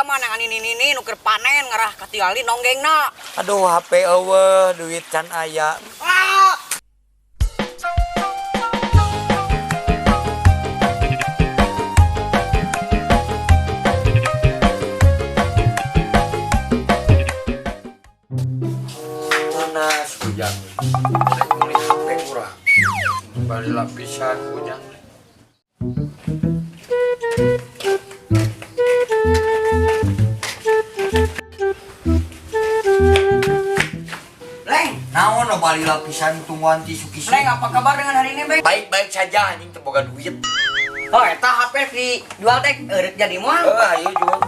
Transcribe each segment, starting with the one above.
Sia mah nang nini nu keur panen ngarah katingali nonggengna. Aduh HP eueuh duit can aya. Ah! Panas hujan. Rek meuli HP urang. Bali lapisan hujan. Leng, Naon lo bali lapisan tungguan ti suki. Leng, apa kabar dengan hari ini, Beng? Baik-baik saja anjing teu boga duit. Oh, eta HP dijual teh eureut jadi moal. Heeh, ayo jual.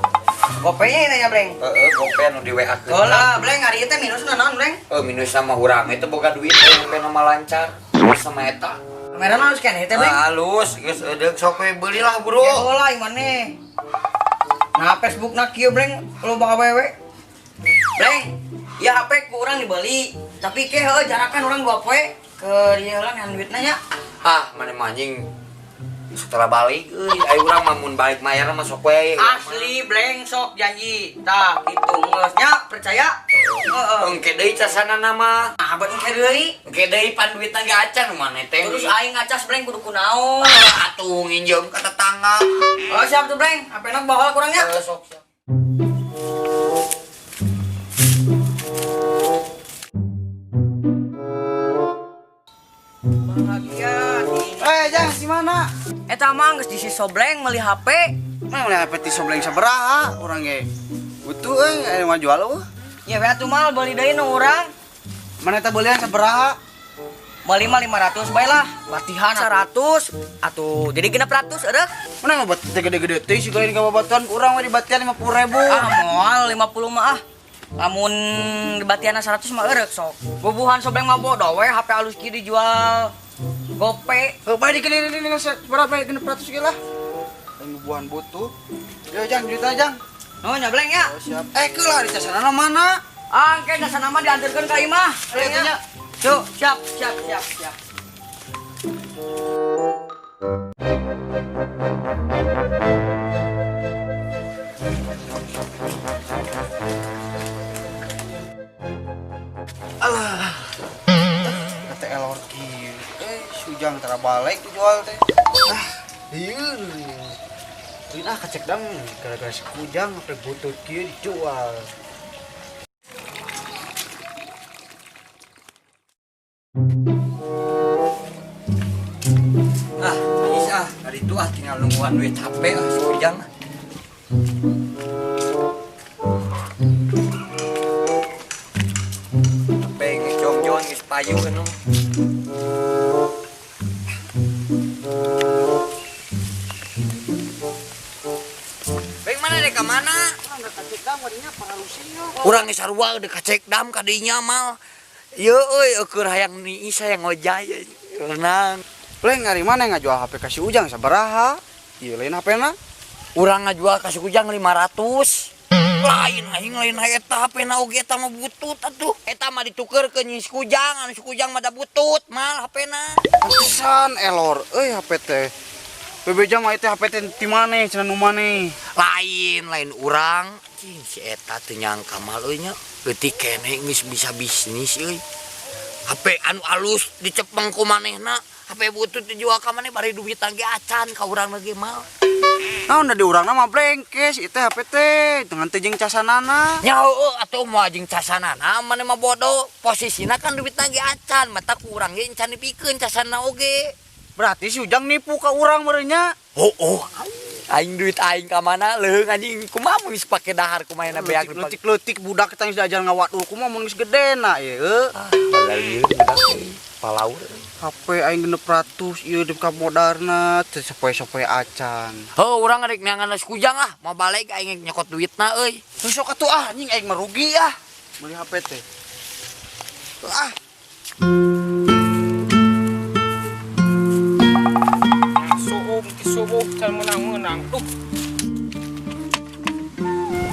Gopenya nanya, Bleng. Heeh, gope nu di WA keun. Oh lah, Bleng, hari itu minus naon, Bleng? Minus sama urang itu boga duit HP nama lancar. Sama eta. Kamera halus kan teh, Bleng? Halus, geus eudeuk sok we beulilah, Bro. Ya lah, imane. Nah, Facebook na kieu, Bleng, loba awewe. Bleng, ya HP ku urang dibeli, tapi ke heuh jarakan urang 2 poe ke dieu lah ngan duitna nya. Ah, mana mah anjing setelah balik euy, aya urang mah mun balik mayar mah sok we. Asli Bleng sok janji. Tah, kitu geus nya, percaya? Heeh. Engke deui casanana mah. Nah, abad engke deui. Engke deui pan duitna ge acan maneh teh. Terus aing ngacas Bleng kudu kunaon. Atuh nginjem ka tetangga. Oh, siap tuh Bleng, HP-na bawa kurangnya. Heeh, sok siap. Bahagia. Jang, si mana? Eta mah geus disi sobleng meuli HP. Mana meuli HP ti sobleng sabaraha urang ge? Butuh euy, aya mah jual eueuh. Ya we atuh mal beuli deui nu urang. Mana eta beulian sabaraha? Meuli mah 500 bae lah. Batihan 100 atuh jadi 600 eureuk. Mana mah teh gede-gede teh si lain ka babatuan ku urang we dibatian 50.000. Ah moal 50 mah ah. Lamun dibatianna 100 mah eureuk sok. Bubuhan sobleng mah bodoh we HP alus kieu dijual gope. Heuh bae dikeun ini sabaraha bae 600 ge lah. Lain bubuhan butuh. Yo Jang, duitna Jang. Oh nya Bleng ya. Oh siap. Keulah di casanana mana? Ah, engke casana mah diantarkeun ka imah. Ayo nya. Tuh, siap, siap, siap, siap. Alah. Kata elor kieu. Sujang tara balik dijual teh. Ah, ieu. Lain ah kacek dang gara-gara si Kujang sampai butut kieu dijual. Ah, manis ah, hari itu ah tinggal nungguan duit HP ah si Ujang. HP geus jongjon geus payu anu. Beng mana dek ka mana? Urang geus sarua deuk kacek dam ka dinya mal. Ieu euy eueuh hayang niis hayang ngojay renang. Leng ari mana ngajual HP ka si Ujang sabaraha? Ieu lain HP-na. Urang ngajual ka si Ujang 500. Lain aing lain eta HP-na oge eta mah butut atuh. Eta mah ditukeurkeun jeung si Ujang, anu si Ujang mah da butut mal HP-na. Pantesan elor euy HP teh. Bebeja mah itu HP teh ti maneh cenah nu maneh. Lain, lain urang. Cing si eta teu nyangka mal euy nya. Leutik keneh geus bisa bisnis euy. HP anu alus dicepeng ku manehna. HP butut dijual ka maneh bari duit ge acan ka urang ge mal. Naon da di urangna mah blengkes ieu teh HP teh dengan teh jeung casanana. Nya heueuh atuh moal jeung casanana maneh mah bodoh. Posisina kan duitna ge acan, mata ku urang ge encan dipikeun casanana oge. Berarti si Ujang nipu ka urang meureun nya. Heueuh, aing duit aing ka mana leuheung anjing kumaha mun geus pake dahar kumaha beak leutik-leutik budak kita geus diajar ngawadul kumaha mun geus gedena ieu. Ah, padahal ieu budak palaur. HP aing 600 ieu di ka modarna teu sapoe-sapoe acan. Heuh, urang rek neangan si Kujang ah, mau balik aing nyokot duitna euy. Terus sok atuh ah anjing aing mah rugi ah meuli HP teh. Ah. Subuh can menang-menang tuh.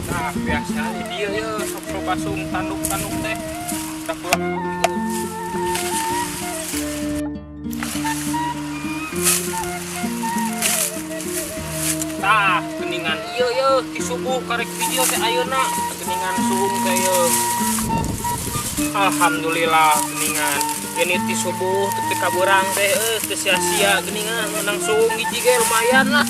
Nah, biasa di dia ya sok basung tanduk-tanduk teh. Tak kurang. Tah, geningan ieu ieu yeuh ti subuh karek video teh ayeuna geuningan suung teh yeuh. Alhamdulillah geuningan. Ini ti subuh tepi ka beurang teh teu sia-sia geuningan menang suung hiji ge lumayan lah.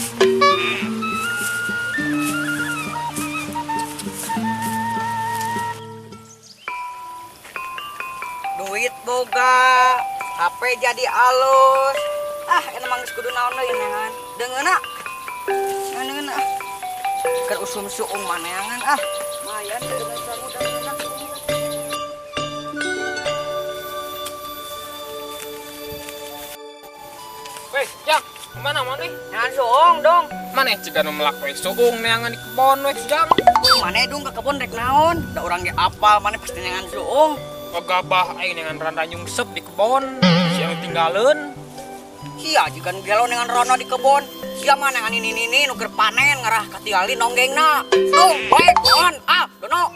Duit boga, HP jadi alus. Ah, emang geus kudu naon deui neangan. Deungeuna. Deungeuna ah. Keur usum suung maneangan ah. Lumayan dengan sangu deungeuna. Weh, Jang, kemana maneh? Neangan suung dong. Maneh ciga nu melak we suung neangan di kebon we, Jang. Maneh dung ke kebon rek naon? Da urang ge apal maneh pasti neangan suung. Gabah aing dengan randa nyungsep di kebon, si anu tinggaleun. Sia jiga nu gelo dengan rono di kebon. Sia mah neangan ini nu keur panen ngarah katingali nonggengna. Dung, bae pohon, ah, dono.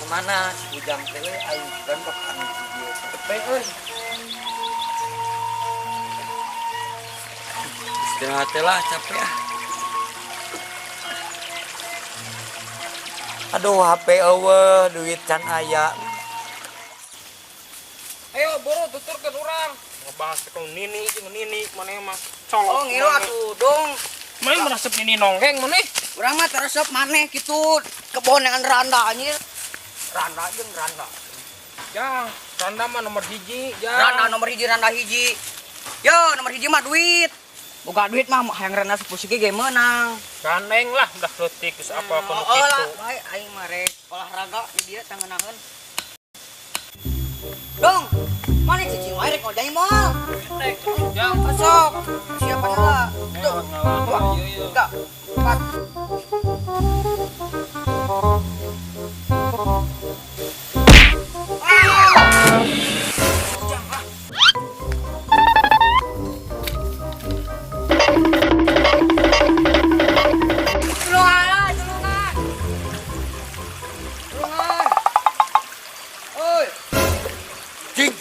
Kemana si Ujang teh euy aing kan bakal video teh euy. Istirahat lah capek ah. Aduh HP eueuh duit can aya. Ayo buru tuturkeun urang. Ngebahas ke nini jeung nini maneh mah colok. Oh ngilu atuh dong. Maneh meresep nini nonggeng maneh. Urang mah teresep maneh kitu kebon dengan randa anjir. Randa jeung randa. Jang, randa mah nomor hiji, jang. Randa nomor hiji, randa hiji. Yo, nomor hiji mah duit. Boga duit mah hayang randa sepusiki ge meunang. Gandeng lah udah leutik geus apa kudu Oh lah, kitu. bae aing mah rek olahraga di dieu tangenaheun. Dong, mana cicing wae rek ngojay moal. Rek, jang. Masuk. Siapa heula? Tuh. 2, 3, 4. Tulungan, tulungan. Tulungan. Oi. Cing.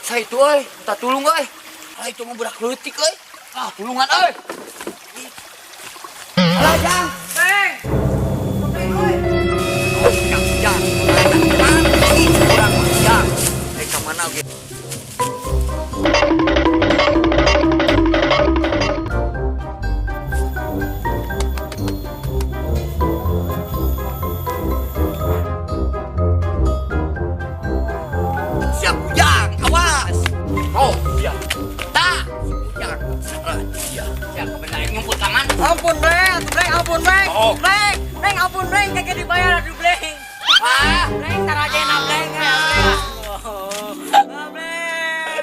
Saya itu euy, minta tulung euy. Ah itu mah budak leutik euy. Ah tulungan euy. Alah, Jang. Beng. Beng, oi. Oh, Jang, Jang. Ih, urang mah, Jang. Eh ka mana oge? Siap Ujang, awas. Oh, iya. Tak, Ujang. Salah dia. Siap kebenaran nyumput taman. Ampun, Bleng, atuh Bleng, ampun, Bleng. Oh. Bleng, Bleng, ampun, Bleng, kakek dibayar aduh, Bleng. Ah, Bleng, tarajena, Bleng. Ya, Bleng. Ah, Bleng.